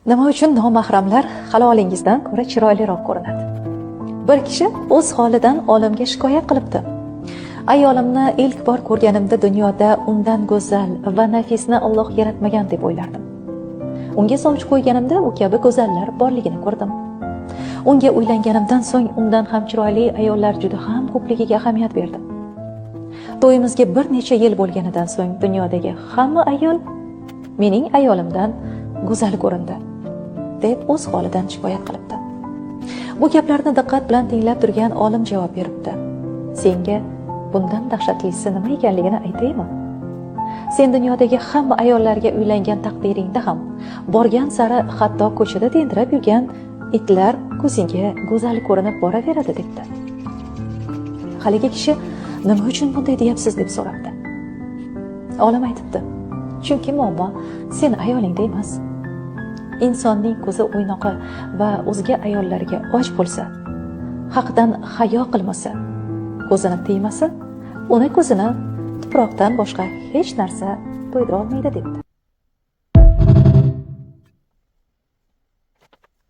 Nima uchun nomahramlar halolingizdan ko'ra chiroyliroq ko'rinadi? Bir kishi o'z holidan olimga shikoyat qilibdi. Ayolimni ilk bor ko'rganimda dunyoda undan go'zal va nafisni Alloh yaratmagan deb o'ylardim. Unga sovchi qo'yganimda u kabi go'zallar borligini ko'rdim. Unga uylanganimdan so'ng undan ham chiroyli ayollar juda ham ko'pligiga ahamiyat berdim. To'yimizga bir necha yil bo'lganidan so'ng dunyodagi hamma ayol mening ayolimdan go'zal ko'rindi, deb o'z holidan shikoyat qilibdi. Bu gaplarni diqqat bilan tinglab turgan olim javob beribdi: "Senga bundan dahshatlisi nima ekanligini aytaymi? Sen dunyodagi hamma ayollarga uylangan taqdiringda ham borgan sari hatto ko'chada tentirab yurgan itlar ko'zingga go'zal ko'rinib boraveradi", debdi. Haligi kishi: "Nima uchun bunday deyapsiz?" deb so'rabdi. Olim aytibdi: "Chunki muammo sen ayolingda emas. Insonning ko'zi o'ynoqi va o'zga ayollarga och bo'lsa, haqdan hayo qilmasa, ko'zini tiymasa, uni ko'zini tuproqdan boshqa hech narsa to'ydira olmaydi", debdi.